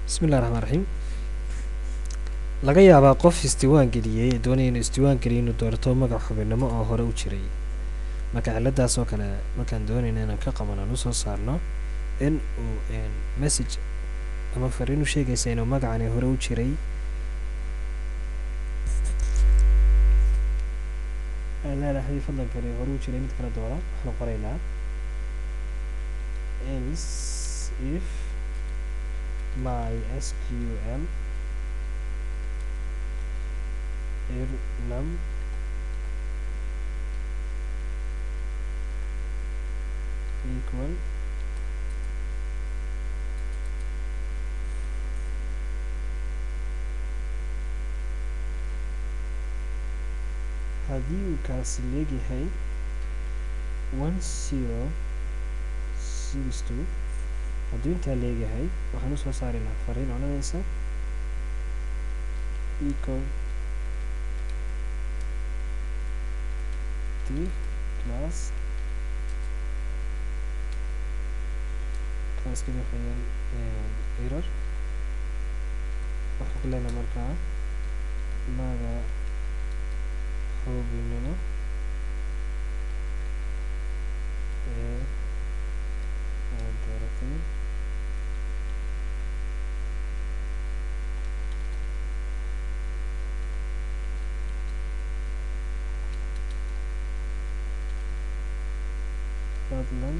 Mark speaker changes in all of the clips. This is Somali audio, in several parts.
Speaker 1: Bismillahi raxmaan raxiim. Laga yaabaa qof isdiiwaan geliyey ee doonaya inuu isdiiwaan geliyo inuu doorto magac xubinnimo oo hore u jiray. Marka ciladaas oo kale markaan doonayna inaan ka qaban aan usoo saarno in uu message ama fariin u sheegaysa inuu magacani hore u jiray, aan leedahay fadlankani hore u jiray mid kala doora. Waxaanu qoraynaa else if mysql num equal haddii uu kaasi leegyahay 1062, hadduu intaa leegyahay waxaan usoo saaraynaa fariin odhanaysa echo div class classkani waxayaan error. Waxaan ku leenahay markaa magaca xubinnimo ee aad dooratay fadlan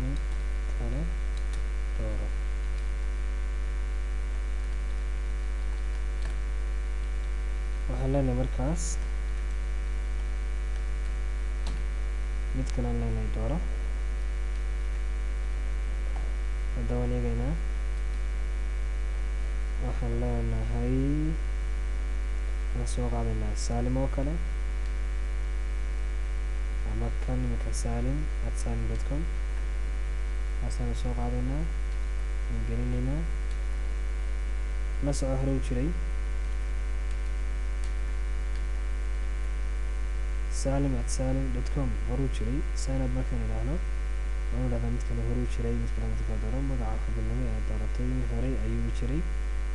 Speaker 1: mid kale dooro. Waxaan leenahay markaas mid kale aan leenahay dooro. Hadda waan eegaynaa, waxaan leenahay waxaan soo qaadaynaa Saalim oo kale ama kan imika Saalim at salim.com kaasaanu soo qaadaynaa, waan gelinaynaa. La soco hore u jiray Salim at salim.com hore u jiray. Sign up markaan idhaahno waan idhahdaa mid kale hore u jiray, mid kale mid kale dooro. Magaca xubinnimo ee dooratay horey ayuu u jiray,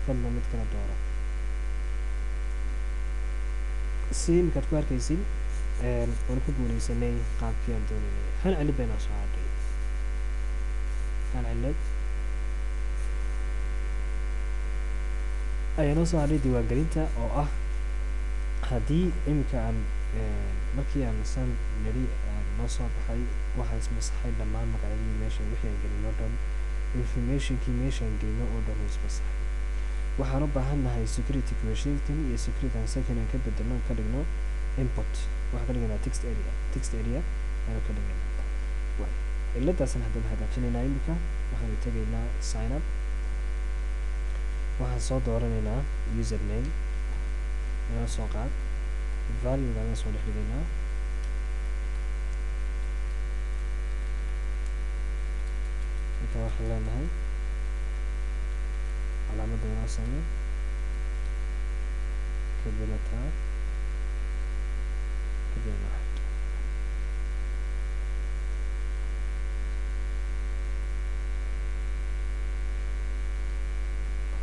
Speaker 1: fadlan mid kale dooro. Si iminkaad ku arkaysid waan ku guuleysanay qaabkii aan doonaynay. Hal cilad baynaa soo hadhay, hal cilad ayaa noo soo hadhay diiwaangelinta oo ah haddii iminka aan markii aan san nidhi noo soo baxay waxaan ismasaxay dhammaan magacyadii meesha wixii aan gelino o dhan, informationkii meeshaan gelino oo dhan wuu ismasaxay. Waxaan u baahan nahay security questionkan iyo security answerkan aan ka bedelno, ka dhigno input. Waxaan ka dhigaynaa text area, text area ayaanu ka dhigaynaa. Waay ciladaasna haddaba hagaajinaynaa. Iminka waxaanu tegaynaa sign up, waxaan soo dooranaynaa username inoo soo qaad, value-ga soo dhex dhigaynaa. Marka waxaan leenahay calaamadda inoo samee, kadibna taa, kadibna waxid.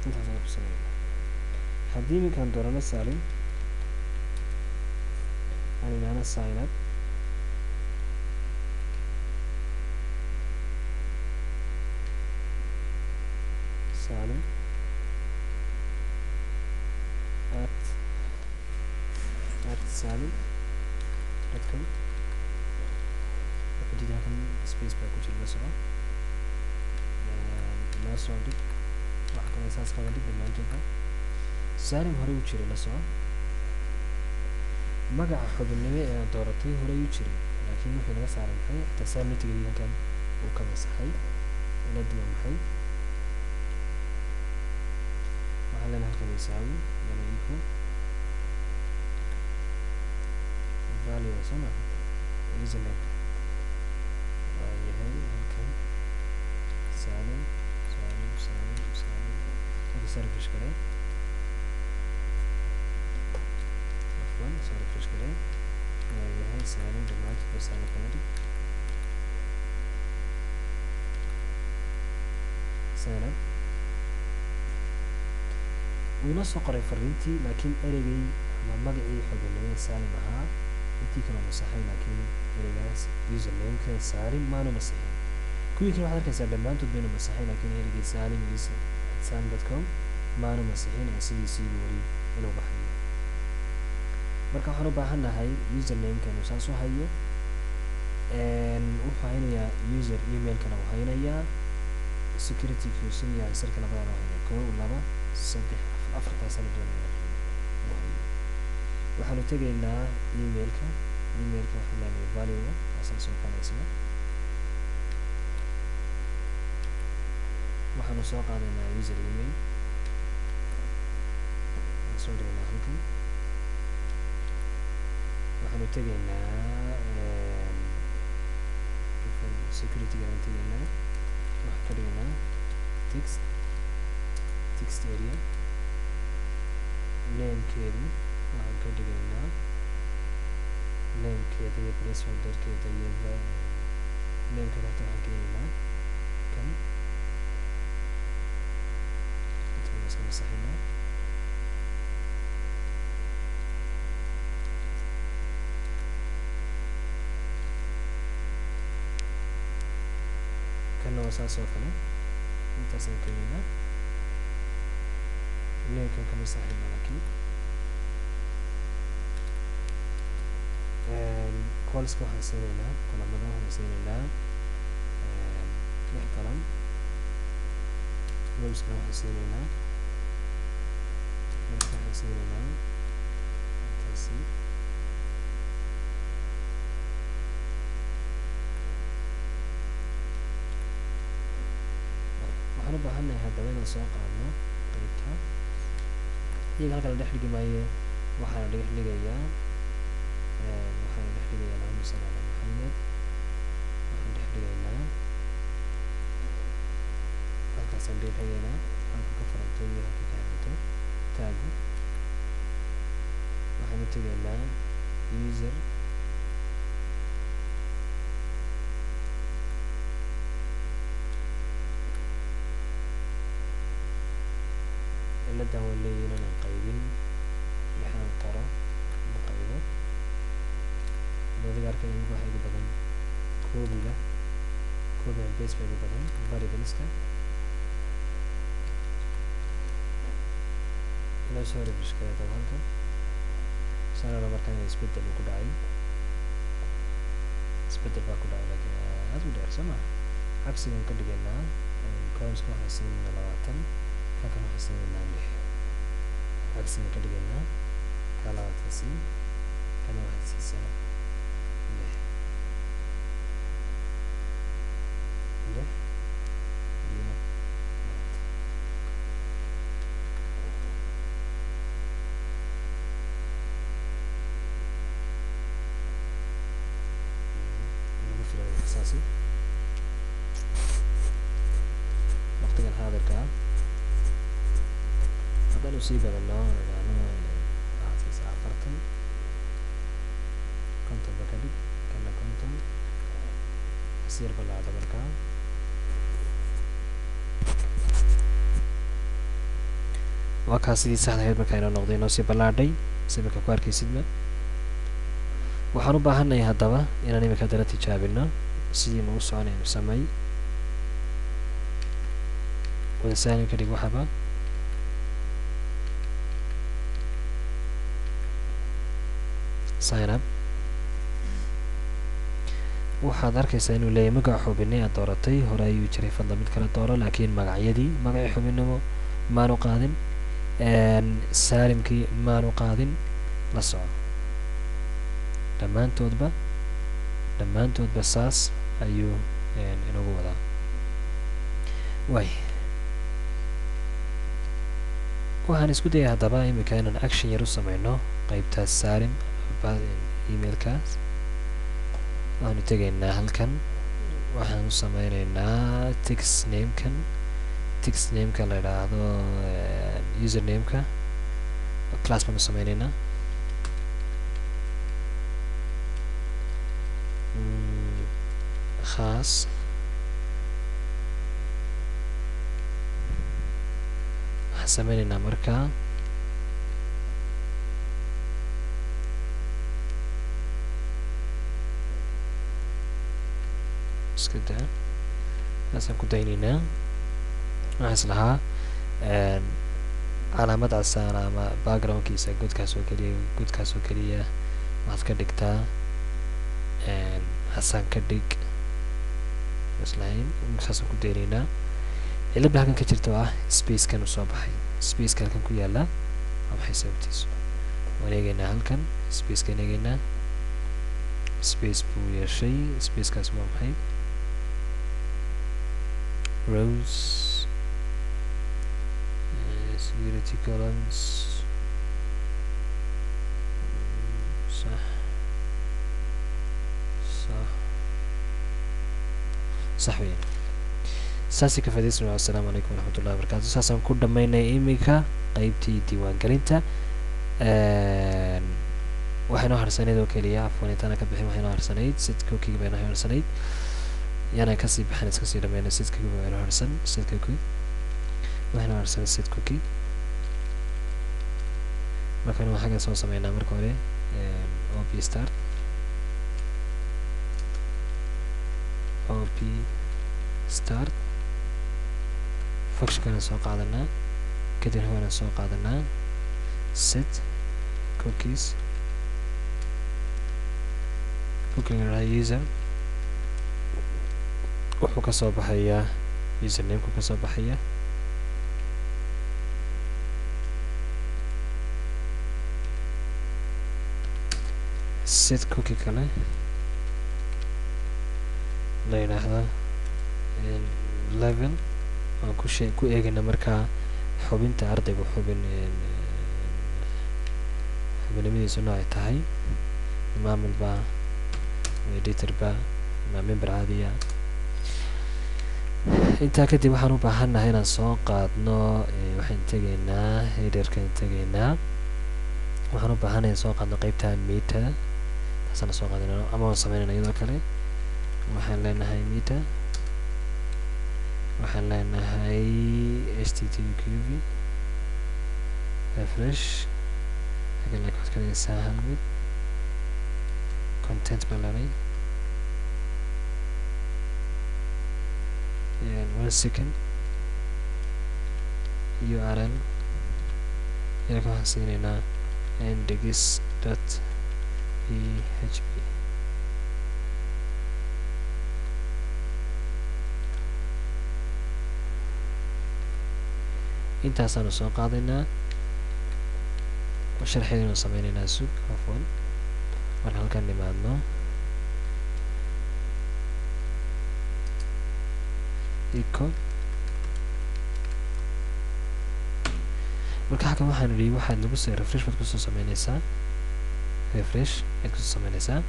Speaker 1: Intaasaan ku sameynaa. Haddii iminkaan doorano Saalim aan idhaahno sign up, Salim at salim.com, wuxuu diiday halkan space baa ku jira. La soco, noo soo dhig waxa kale saas kaga dhig dhammaantoodba. Saalim hore u jiray, la soco magaca xubinnimo ee aad dooratay hore u jiray, laakiin wuxuu naga saaray maxay? Xitaa Saalim laftigeedii halkan uu ka masaxay. Ciladu waa maxay? Waxaan leenahay halkan yasaawi lana equal value soo maaha username waa yahay halkan Salim Salim Salim Salim. Halka soo refresh garee, afwan, soo refresh garee, waa yahay Salim dhammaantood ba Salim kaga dhig. Sign up wuu inoo soo qoray fariintii, laakiin ereygay ama magacii xubinnimada Saalim ahaa intii kale masaxay, laakiin ereygaas usernameka Saalim maanu masixin. Kuwii kale waxaad arkaysaa dhammaantood baynu masaxay, laakiin ereygii Saalim @saalim.com maanu masixin ee sidiisiibu weli inuu baxayo. Marka waxaan u baahan nahay usernameka inuu saas u hayo. Wuxuu haynayaa user emailkana uu haynayaa, security question iyo answerka labadana uu haynaya, 1 2 3 4, afartaasana doonaya inuu hayo. Waxaanu tegaynaa emailka. Emailka waxaan leenahay value asaas oo kale isna. Waxaanu soo qaadaynaa user email, waan soo dhigaynaa halkan. Waxaanu tegaynaa security-ga, aan tegaynaa, waxaan ka dhigaynaa text area. Namekeedu waxaan ka dhigaynaa namekeeda iyo placeholderkeeda iyo namekeeda horta waxaan keenaynaa kan inta iska masaxaynaa. Kanna waa saas oo kale, intaasaan keenaynaa, namekan ka masaxaynaa. Laakiin colska waxaan siinaynaa, columnada waxaan siinaynaa 6 column. Rowskana waxaan siinaynaa, rowska waxaan siinaynaa intaasi. Waxaan u baahannahay haddaba inaan soo qaadno qeybta iyaga. Halka la dhex dhigi maaye, waxaana dhex dhigayaa, waxaana dhex dhigayaa allahuma salli calaa Maxamed. Waxaan dhex dhigaynaa halkaasaan dhex dhigaynaa, halka ka furanto iyo halka ka xiranto taagu. Waxaan u tegaynaa user ciladan waan leeyahay inaanan qaybin, waxaan qoro ma qaybo. Adiga arkay imika waxa igu badan copyga, copy and paste ba igu badan variableska. Inoo soo refresh kaya daba halkan sanana. Markaan isbedel uu ku dhacay, isbedel baa ku dhacay, laakiin aad u dheer soo maha. Cagsigan ka dhigaynaa, columnska waxaan siinaynaa 20, ka kan waxaan siinaynaa 6. Cagsigan ka dhigaynaa, ka 20 siin, kana waxaad siisaa 6, 6 iyo 20. Nagu filan saasi waqtigan xaadirka ah. Haddaan usii badano, idhaahno waxaad siisaa 40, 50 ba ka dhig, kana 50 si yar ballaadho. Markaa waa kaa sidii saxda ahayd markaa inoo noqday, inoo sii ballaadhay sawirka ku arkaysidba. Waxaan u baahannahay haddaba inaan imika haddana tijaabino sidii ma u soconaynu samey wada Saalim ka dhig waxaba. Sign up waxaad arkaysaa inuu leeyahay magaca xubinay aad dooratay hore ayuu jiray, fadlan mid kale dooro. Laakiin magacyadii, magacii xubinnimo maanu qaadin, Saalimkii maanu qaadin. La soco, dhammaantoodba dhammaantoodba saas ayuu inagu wadaa. Waay, waxaan isku dayay haddaba imika inaan action yar u sameyno qeybtaas Saalim emailkaas. Waxaanu tegaynaa halkan, waxaan u sameyneynaa text namekan, text nameka la idhaahdo usernameka class baan u sameyneynaa. Khaas Waxaan sameynaynaa markaa iska daa, saasaan ku daynaynaa. Waxaan is lahaa calaamad casaan ama backgroundkiisa godkaas oo keliya, godkaas oo keliya waxaad ka dhigtaa casaan ka dhig islahayn, saasaan ku daynaynaa. Cilad ba halkan ka jirta oo ah spacekan uu soo baxay, spaceka halkan ku yaala waa maxay sababtiisu? Waan eegaynaa halkan, spacekan eegaynaa, space buu yeeshay, spacekaas waa maxay? Rows, security columns, sax sax sax weeyaan. Saasi ka faa'iidaysan. Assalaamu calaykum waraxmatullahi wabarakaatu. Saasaan ku dhammaynay iminka qeybtii diiwaangelinta. Waxay noo harsanayd oo keliya, cafwan, intaana ka bixin, waxay noo harsanayd set cookie bay noo harsanayd. Yaana kasii bixin, iska sii dhameynay set cookie bay noo harsan. Set cookie waxay noo harsan, set cookie. Markaan waxaan xagga soo sameynaa marka hore op start, op start functionkana soo qaadanaa, kadibna waana soo qaadanaa set cookies, cookie user wuxuu kasoo baxayaa username-ku kasoo baxaya. Set cookie kale la yidhaahdo level aan ku shee ku eegayna markaa xubinta ardaygu, xubin xubinimadiisu noocay tahay, maamul ba, editor ba, ma member caadiya. Intaa kadib waxaan u baahannahay inaan soo qaadno, waxaan tegaynaa headerkan tegaynaa, waxaan u baahanahay soo qaadno qeybta meta, taasaan soo qaadana ama waan sameynayna. Iyadoo kale waxaan leenahay meta, waxaan leenahay http refresh. Xaggan like waxaad ka dhigaysaa hal mid content baan leenahay. One second, url yarka waxaan siinaynaa index.php. Intaasaanu soo qaadaynaa, sharxeedanu sameynaynaa. Sug, afwan, marka halkan nimaadno echo. Marka halkan waxaan idhi waxaad nagu soo refresh baad kusoo sameynaysaa, refresh ayaad kusoo sameynaysaa.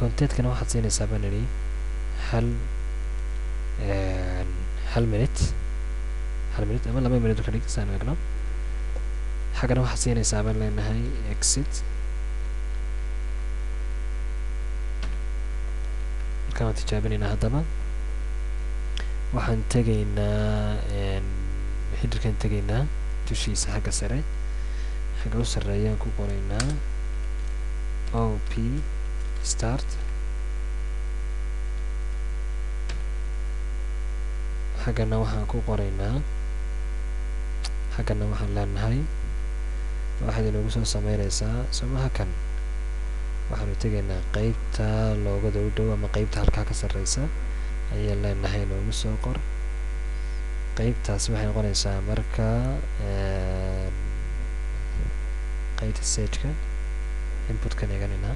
Speaker 1: Contentkana waxaad siinaysaa baan idhi hal minute, hal minute ama 2 minute ka dhig saan eegno. Xaggana waxaad siinaysaa baan leenahay exit. Markaan waan tijaabinaynaa. Haddaba waxaan tegaynaa headerkan tegaynaa, dushiisa xagga sare, xagga u sarreeyaan ku qoraynaa op start. Xaggana waxaan ku qoraynaa, xaggana waxaan leenahay waxaad inoogu soo sameynaysaa somaha kan. Waxaanu tegaynaa qeybta logoda u dhow ama qeybta halkaa ka sarreysa ayaan leenahay inoogu soo qor. Qeybtaasi waxay noqonaysaa marka qeybta searchka, inputkan eeganaynaa,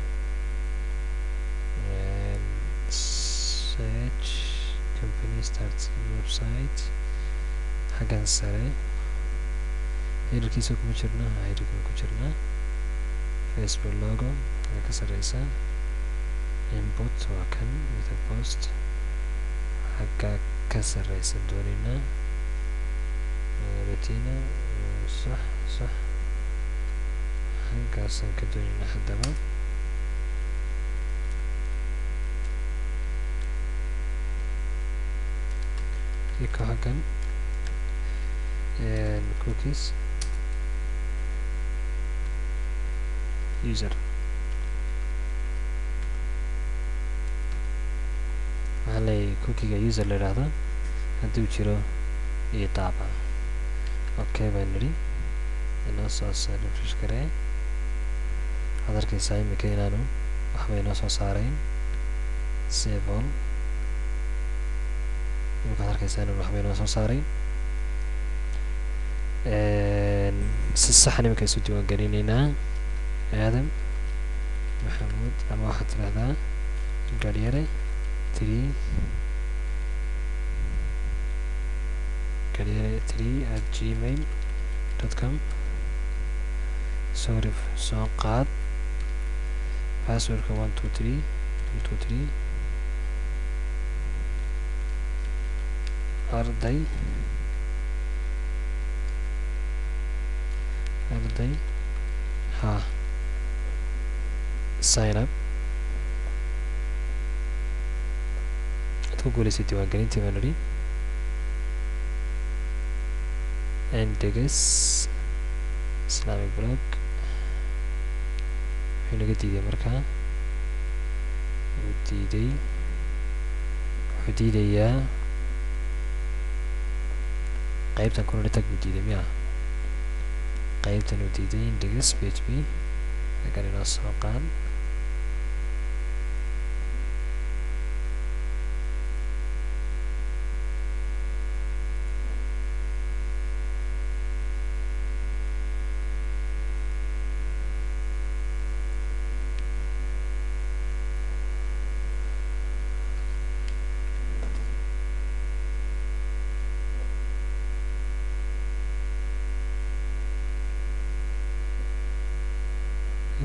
Speaker 1: search company start website. Xaggan sare headerkiisa kuma jirna, headerka ku jirnaa, Facebook logo ayaa ka sarreysa. Input waa kan method post, xagga ka sarreysa doonaynaa retina. Sax sax, xaggaasaan ka doonaynaa. Haddaba echo xaggan Cookies user waxaan leeyahay cookiga user la yidhaahdo hadduu jiro iyo daabac. Okay baan nidhi, inoo soo saar, refresh garee. Waxaad arkaysaa imika inaanu waxba inoo soo saarayn. Save all. Imika waxaad arkaysaa inaanu waxba inoo soo saarayn. Si saxan imika isu diiwaan gelinaynaa. Aadam Maxamuud, ama waxaad tidhahdaa Garyare 3, garyare3@gmail.com. Sorry, soo qaad passwordka 1 2 3 1 2 3. Arday, arday, ha, sign up. Waad ku guuleysay diiwaangelintii baan idhi. Index Islamic blog wuxuu naga diiday, markaa wuu diiday, wuxuu diidayaa qaybtan kuna tag buu diiday miya? Qaybtan uu diiday, index PHP agan inoo soo qaad.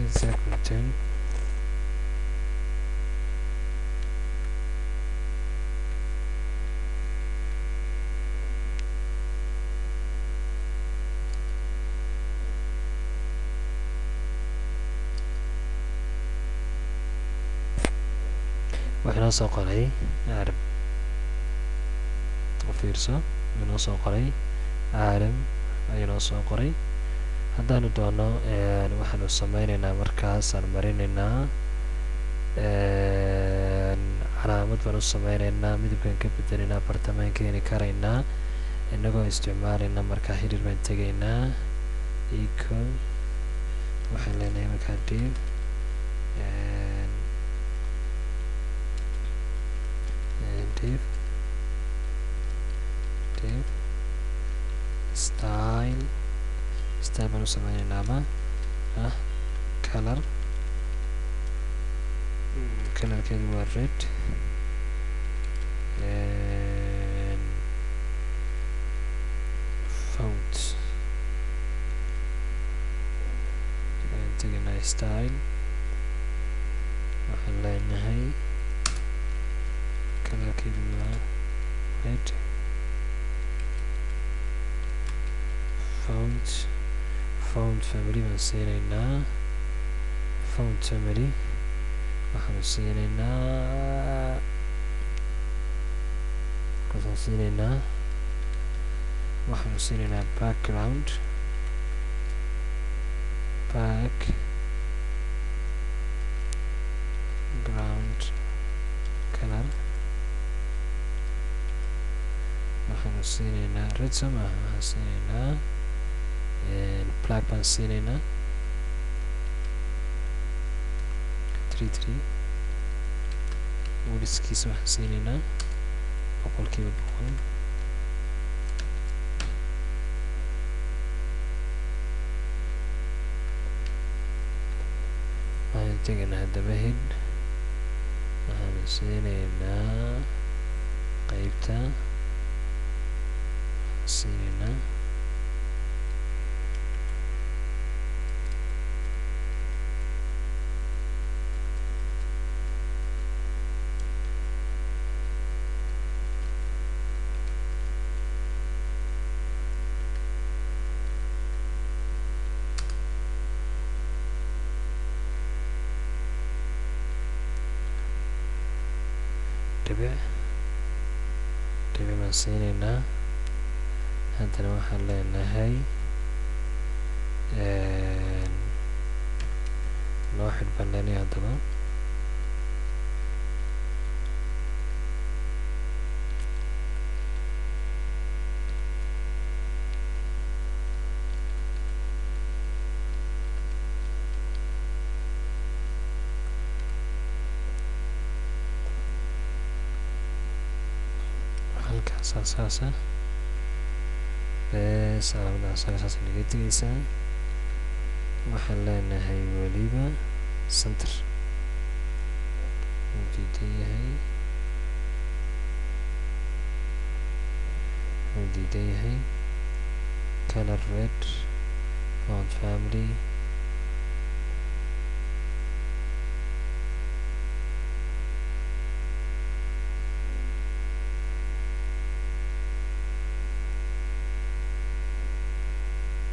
Speaker 1: Exact return wuxuu inoo soo qoray Aadam. U fiirso, wuxuu inoo soo qoray Aadam ayuu inoo soo qoray. Haddaanu doono waxaanu sameyneynaa, markaasaan marinaynaa calaamad baan u sameyneynaa, midabkaan ka bedelaynaa, bartamaan keeni karaynaa inagoo isticmaalayna. Markaa xiriir baan tegaynaa, echo waxaan leenahay markaa div div div style, style baan u sameyneynaa ama ah color, colorkeedu waa red, font waan tegaynaa, style waxaan leenahay colorkeedu waa red, font, font family baan siinaynaa, font family waxaanu siinaynaa, markaasaan siinaynaa, waxaanu siinaynaa background, back ground color waxaanu siinaynaa red, soo maaha? Waxaan siinaynaa black baan siinaynaa, 3 3. Widthkiisa waxaan siinaynaa 100%. Waxaan tegaynaa haddaba head, waxaanu siinaynaa qeybta, siinaynaa dhibic dhibic baan siinaynaa. Haddana waxaan leenahay noo xidh baan leenahay. Haddaba halkaasaa saasa bes, calaamadaas saas naga tegaysaa. Waxaan leenahay weliba center wuu diidan yahay, wuu diidan yahay. Color red, font family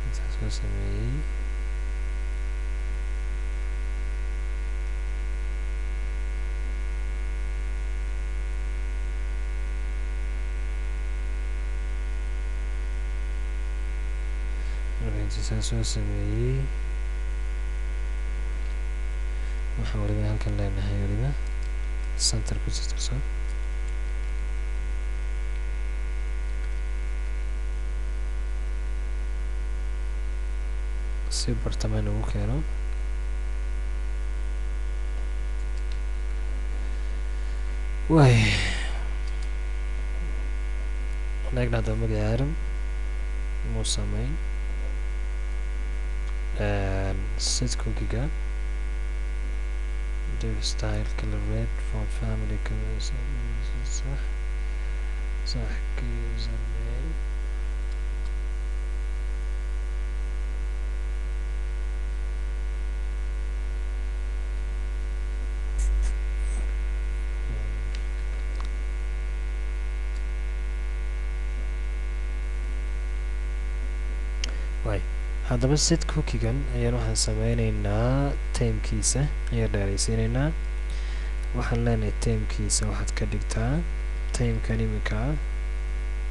Speaker 1: intaa soo sameeyey. Marka intiisaa soo sameeyey, waxaan weliba halkan leenahay weliba center ku sii darso. Si bartamaha nagu keeno. Waay naagna haddaba magaca Aadam muu sameyn set cookie-ga div style color red, font family sax sax, username. Waay haddaba set cookie-gan ayaan waxaan sameyneynaa, timekiisa ayaan dheeraysiineynaa. Waxaan leenahay timekiisa waxaad ka dhigtaa timekan iminka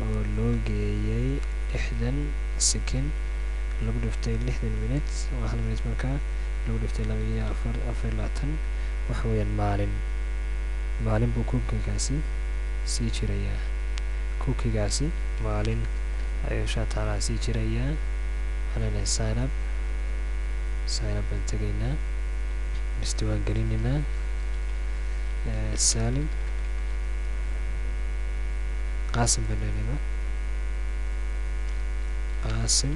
Speaker 1: oo loo geeyay 60 second lagu dhiftay 60 minute, waa 1 minute markaa lagu dhiftay 2 iyo 4, 24, waxa weeyaan maalin maalin buu cookie-gaasi sii jirayaa. Cookie-gaasi maalin ayuu insha taala sii jirayaa. Waxaan leenahay sign up, sign up baan tegaynaa, isdiiwaan gelinaynaa. Salim Qaasim baan leenahay, Qaasim,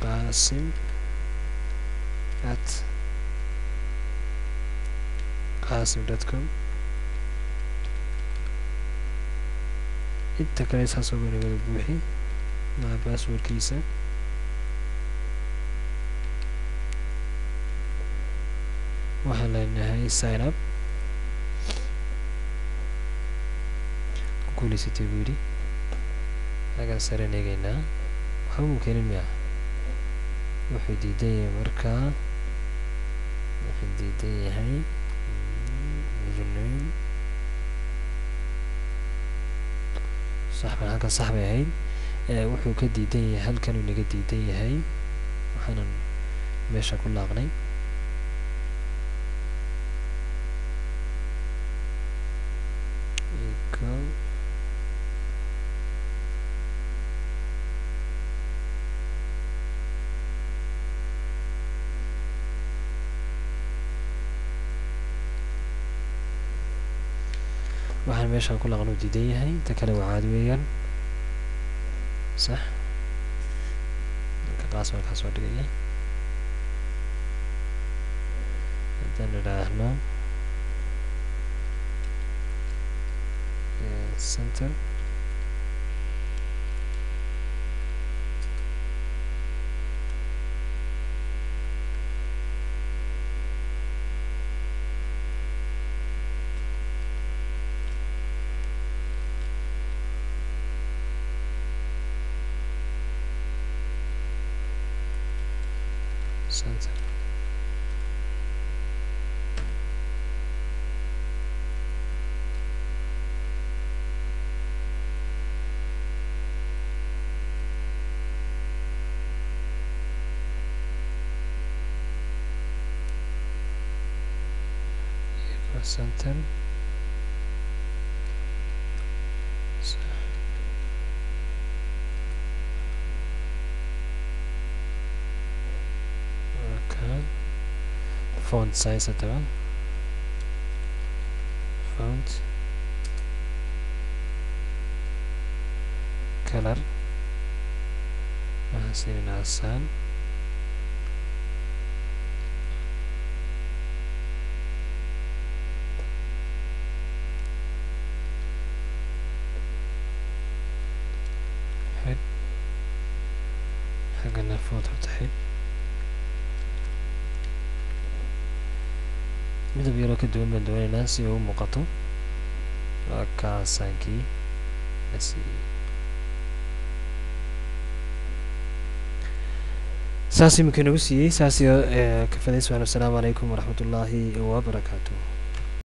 Speaker 1: qaasim@qaasim.com. Inta kale saas ugu nagala buuxi maca passwordkiisa. Waxaan leenahay sign up. Ku guuleysatay buu yidhi. Xaggan sareen eegaynaa, waxba muu keenin miya? Wuxuu diidan yahay markaa, wuxuu diidan yahay username. Sax baan halkan, sax bay ahayd. Wuxuu ka diidan yahay halkan uu inaga diidan yahay, waxaanan meesha ku laaqnay. Equal waxaan meeshaan ku laaqan uu diidan yahay. Inta kale waa caadi weeyaan, sax. Marka qaas baan kaa soo dhigaya. Haddaan idhaahno center, center, Center. Okay. Font size haddaba, font color waxaan siinaynaa asaan. Xidh xaggana font horta xidh, midab yaroo ka duwan baan doonaynaa si ay u muuqato. Waa kaasaankii la siiyey, saas iminka inagu siiyey. Saas iyo ka fadays. Wasalaamu calaykum waraxmatullaahi wabarakaatuh.